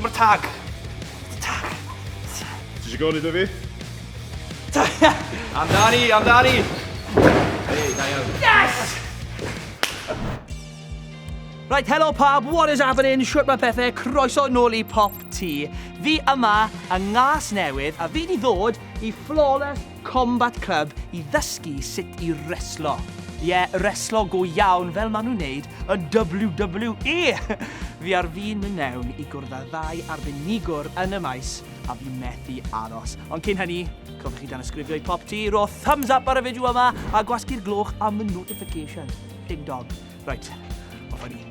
Lle mae'r tag? Tag. Ti eisiau gofyn iddo fi? Amdani, amdani! Hey, da iawn. Yes! Right, helo pawb, what is happening? Shwt mae pethau, croeso nôl i Pop Tea. Fi yma yng Nghas Newydd a fi di ddod i Flawless Combat Club i ddysgu sut i reslo. Ie, yeah, reslo go iawn fel maen nhw'n neud yn WWE! Fi ar fin mynd mewn i gwrdd â ddau arbenigwr yn y maes a fi methu aros. Ond cyn hynny, cofiwch chi danysgrifio i Pop Tea, ro thumbs up ar y fideo yma a gwasgu'r gloch am y notification. Ding dong. Right, off â ni.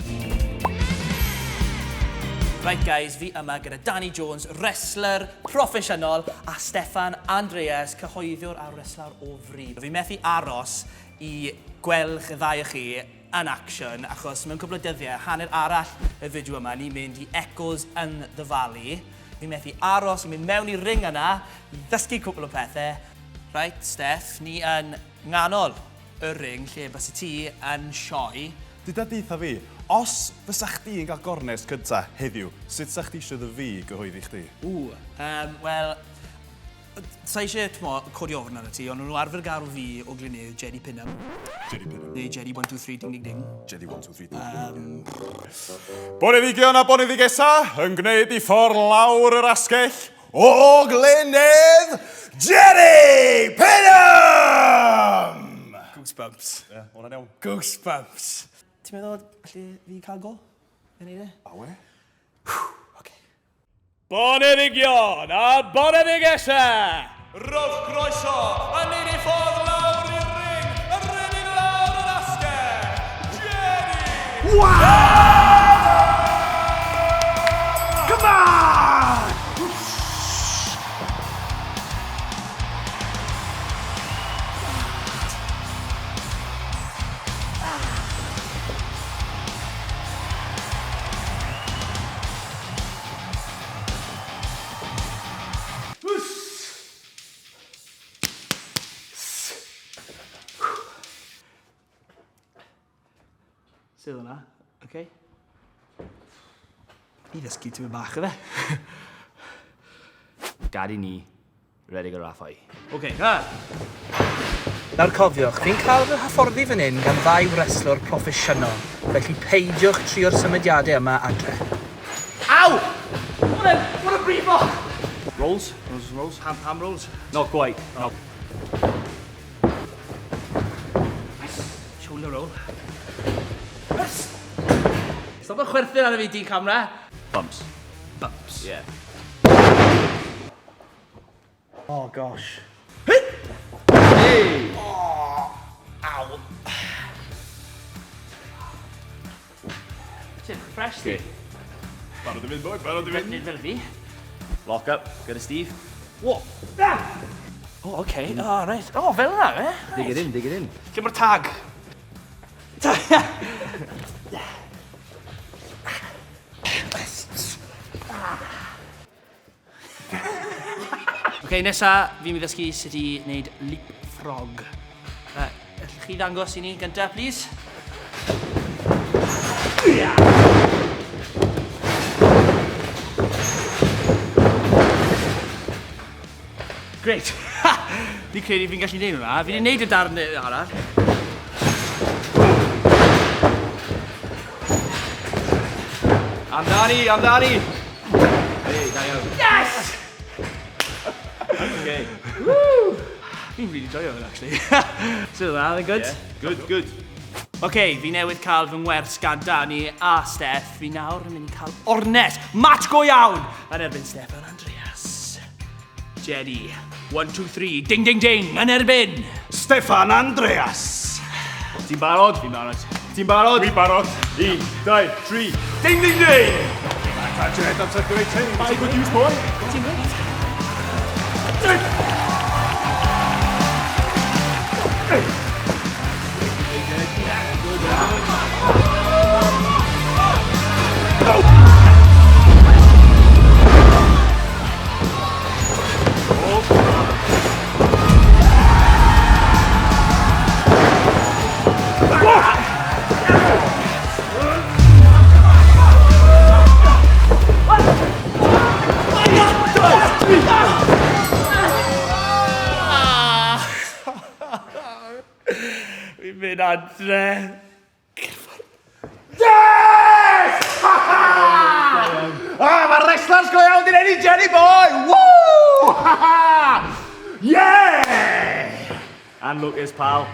Right guys, fi yma gyda Danny Jones, wrestler proffesiynol, a Steffan Andreas, cyhoeddiwr a wrestler o fri. Fi methu aros i gweld y ddau o chi yn action, achos mewn cwpl o dyddiau, hanner arall y fideo yma, ni'n mynd i Echoes yn the Valley. Fi methu aros i mynd mewn i'r ring yna, i ddysgu cwpl o pethau. Right, Steff, ni yn nghanol y ring lle byse ti yn sioe. Duda deutha fi, os fysa chdi'n cael gornest cynta heddiw, sut sa chdi isio iddo fi gyhoeddi chdi? Ww, yym, wel, sa i eisiau, t'mo, codi ofn arnat ti, ond o'n nhw arfer galw fi o Glyn-nedd Jenny Pinham. Jenny Pinham. Neu Jenny 1, 2, 3, ding ding ding. Jenny 1, 2, 3, ding ding ding. Boneddigion a boneddigesa yn gwneud i ffordd lawr yr asgell o Glyn-nedd, Jenny Pinham! Goosebumps. Ie, yeah, hwnna'n iawn. Goosebumps. Ti'n meddwl allu fi cael go? Yn neud e? Awe. Okay. Boneddigion a boneddigese! Rhowch groeso a neud ei ffordd lawr i'r ring, yn rhedeg lawr yr asgell, Jenny! Wow! Come on! Sydd hwnna? Okay. I ddysgu tipyn bach ife. Gad i ni redeg y raffau. Ok, ha! Nawr cofiwch, fi'n cael fy hyfforddi fan hyn gan ddau wrestlwr proffesiynol, felly peidiwch trio'r symudiadau yma adre. Aw! What a, what a brifo! Rolls? Rolls, rolls, ham, ham rolls? Not quite. No. Shoulder roll. Stop yn chwerthin arno fi, dyn camera. Bumps. Bumps. Yeah. Oh gosh. Hey! Oh, ow. Ti'n fresh di? Barod i fynd, boi, barod i fynd. Nid fel fi. Lock up, gyda Steve. Whoa. Ah! Oh, okay. Oh, right. Oh, fel yna, eh? Dig it in, dig it in. Lle mae'r tag? Ok, nesa, fi'n mynd i ddysgu sut i wneud leapfrog. Allwch chi ddangos i ni gyntaf, please? Great. Fi'n credu fi'n gallu neud hwnna. Fi wedi neud y darn arall. Amdani, amdani! Hey, da iawn. Yes! Okay. Woo! Fi'n really joio hwn, actually. So that, good? Yeah. Good, good. OK, fi newydd cael fy ngwers gan Dani a Steph. Fi nawr yn mynd i cael ornes, match go iawn, yn erbyn Steph a'n Andreas. Jenny, 1, 2, 3, ding, ding, ding, yn erbyn! Steffan Andreas! Ti'n barod? Fi'n barod. Ti'n barod? Dwi'n barod. 1, 2, 3, ding, ding, ding! Ta, Jed, amser gwneud training. Ti'n good use, boy. Ti'n gweud? mynd adre. Yes! Ah, mae'r wrestlers go iawn di ennill Jenny boy! Woo! Yeah! And Lucas, pal.